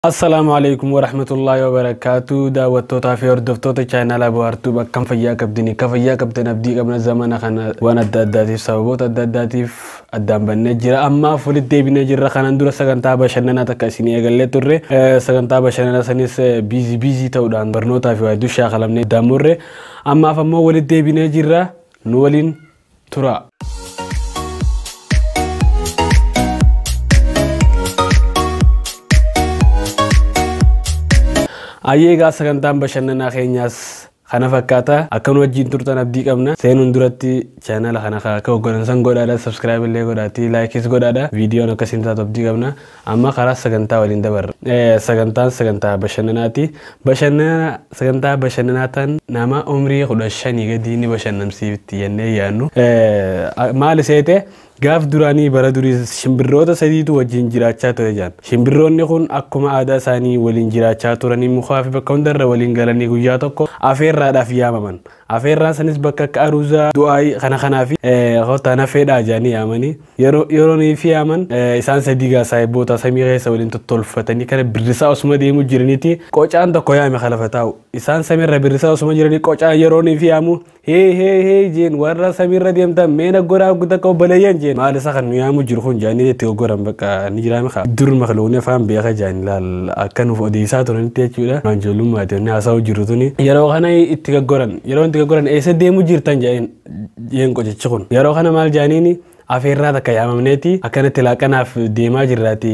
Assalaamu alaikum warahmatullahi wabarakatuh. Daawwattootaa fi hordoftoota chaanala Bohaartuu bakka fayyaa qabdanii akka fayyaa qabdan abdii qabna. Zamana kana waan adda addaatiif sababoota adda addaatiif addaan bannee jira. Ammaaf walitti deebinee jirra. Kanaan dura sagantaa bashannanaa takka isin eegallee turre. Sagantaa bashannanaa sanis biizii biizii ta'uudhaan barnootaa fi waa hedduu shaakalamnee daamurre. Ammaaf ammoo walitti deebinee jirra. Nu waliin tura. Ayyee egaa sagantaan bashannanaa keenyaas kana fakkaata. Akka nu wajjin turtan abdii qabna. Seenuun duratti chaanala kana akka hoggansan godhaadha. Subscribe illee godhaati. Likeis godhaadha. Viidiyoon akkasiin taatu abdii qabna. Amma karaa sagantaa waliin dabarra. Sagantaan sagantaa bashannanaati. Bashannana sagantaa bashannanaa tan nama umrii 15 gadii ni bashannansiifti jennee yaadnu. Maal seete? Gaaf duraanii bara durii shimbirroota sadiitu wajjin jiraachaa ture jedhan. Shimbirroonni kun akkuma aadaa isaanii waliin jiraachaa turanii mukaa fi bakka hundarra waliin galanii guyyaa tokko afeerraadhaaf yaamaman. Afeerraan sanis bakka akka aruuzaa, du'aayii kana kanaa fi hotaa nafeedhaa jedhanii yaamanii yeroo fi yaaman isaan sadii gaa saayiboota samii keessa waliin tottolfatanii kana birrisaa osuma deemuu jiraniiti qocaan tokko yaame kalafa taa'u. Isaan samiirra birrisaa osuma jiranii qocaan yeroo fi yaamu hee hee hee jeen warra samiirra deemtan meena goraa takka obboleeyyan jeen. Maal isa kan nu yaamu jiru kun jedhanii itti goggoran bakka ni jiraame kaa. Dur makluuni afaan beeka jedhanii laal akka nuuf odeessaa turanitti jechuudha. Waan ijoollummaati inni haasa'u jiru tuni. Yeroo kana itti goggoran yeroo itti goggoran eessa deemu jirtan jedheen qocichi kun. Yeroo kana maal jedhaniini afeerraa takka yaamamneeti akkanatti laaqanaaf deemaa jirraati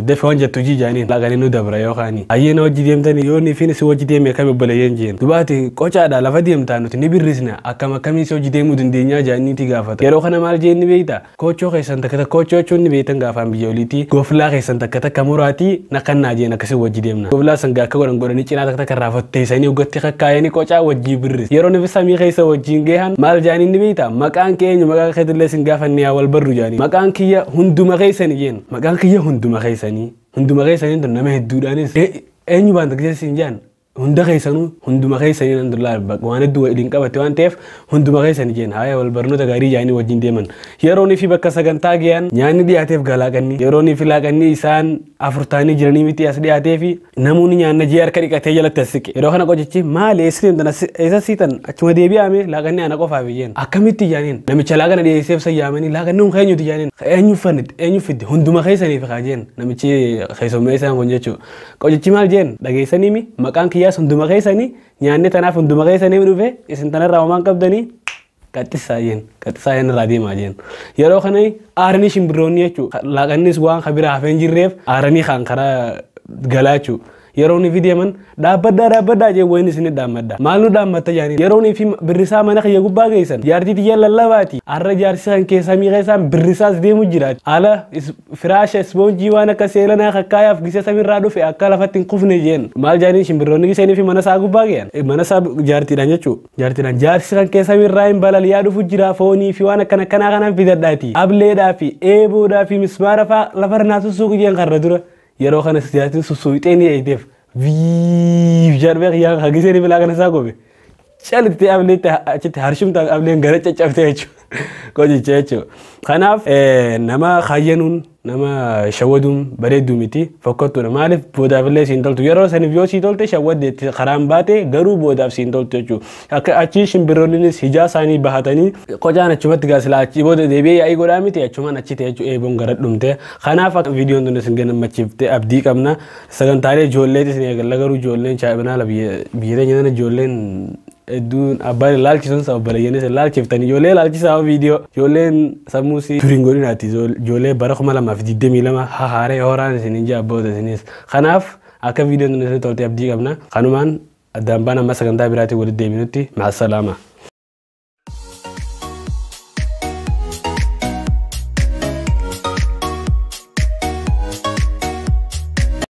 dafe waan jettu hojii jedhaniin laaqanii nu dabra yookaan ayyeena hojii deemtanii yoo niifiin si hojii deeme akkami obboleeyyan jeen dubaati qocaadha lafa deemtaa nuti ni birrisna akkam akkamii si hojii deemuu dandeenyaa jedhaniiti gaafata. Yeroo kana maal jeen ni beekta koochoo keessan takka takka koochoo jechuun ni beektan gaafaan biyya oliiti goflaa keessan takka takka muraatii naqannaa jeen akkasii hojii deemna. Goflaa san akka godhan godhanii cinaa takka takka raafatteessanii hoggatti kakkaayanii qocaa wajjii birris. Yeroo nifi samii keessa wajjiin geehan maal jedhaniin ni beekta maqaan kee eenyu maqaa keetillee sin gaafannee yaa barru jedhanii maqaan kiyya hunduma keessanii jeen maqaan kiyya hunduma keessanii hunduma keessanii tun nama hedduudhaanis eenyu baanta keessan jaan hunda keessanuu hunduma keessanii alhamdulillah waan hedduu waliin qabate waan ta'eef hunduma keessanii jeen haaya wal barnoota gaarii jedhanii wajjin deeman. Yeroo fi bakka sagantaa ge'an nyaanni dhiyaateef galaaqanni yeroo fi laaqanni isaan afur ta'anii jiranii miti as dhiyaatee fi namoonni nyaanna jee harka dhiqatee jalatti as siqe. Yeroo kana qochichi maali eessa deemtan eessa siitan achuma deebi'ame laaqanni ana qofaaf jeen akkamitti jedhaniin namicha laaqana dhiyeesseef sayyaamanii laaqanni kun eenyuti jedhaniin eenyu uffanniti eenyu fiddi hunduma keessaniif haa jeen namichi keessummaa isaan kun jechuudha. Qochichi maal jeen dhageessanii maqaan kiyyaas hunduma keessanii nyaanni tanaaf hunduma keessanii dhufe isin tanarraa homaan qabdanii qaxxisaa jeen qaxxisaa jeen irraa deemaa jeen. Yeroo kana aaranii shimbirroonni jechuudha laaqannis waan kabiraa hafee hin jirreef aaranii kan karaa galaa jechuudha. Yeroo inni deeman dhaabbaddaa dhaabbaddaa jee wayin isin dhaammadda maal nu dhaammatta jedhanii yeroo inni birrisaa mana kiyya gubbaa geessan jaartii tiyya lallabaati har'a jaarsi kan keessa samii keessaan birrisaas deemu jiraati haala firaasha ispoonjii waan akka seelanaa kakkaayaaf gisa samiirraa dhufe akka lafatti hin kufne jeen maal jedhanii shimbirroonni giseenii fi mana isaa gubbaa geessan mana isaa jaartiidhaan jechuudha jaartiidhaan jaarsi kan keessa samiirraa hin balaliyaa dhufu jira foonii fi waan akkana akkanaa kanaan fidadhaati ableedhaa fi eeboodhaa fi mismaara fa'aa lafarra naa sussuuqu jeen karra dura. Yeroo kana jaartiin sussuuqxee ni eegdeef viif jedhee yaa hagisee ni bilaa kana isaa gobe calitti ableetti achitti harshumta ableen gara caccabtee jechuudha qojicha jechuudha. Kanaaf nama kaayyanuun nama shawwaduun bareedduu miti fokkottuudha. Maaliif boodaaf illee siin toltu yeroo saniif yoo sii tolte shawwadde karaan baate garuu boodaaf siin toltu jechuudha. Akka achi shimbirroonnis hijaa isaanii bahatanii qocaan achumatti gaasila achi booda deebi'ee yaa'ii godhaa miti achumaan achi ta'e jechuudha eeboon gara dhumte. Kanaaf viidiyoon tun isin gammachiifte abdii qabna. Sagantaalee ijoolleetis ni eegalla garuu ijoolleen chaayinaa biyya teenya ijoolleen hedduun abbaan ilaalchisuun sababa obboleeyyanis ilaalchiftanii ijoollee ilaalchisaa viidiyoo ijoolleen sammuu si turiin godhinaati ijoollee bara 2022 hahaaree horaan isiniin jaa abboota isinis. Kanaaf akka viidiyoon tun isin tolte abdii qabna. Kanumaan addaan baan amma sagantaa biraatiin walitti deebinutti maasalaama.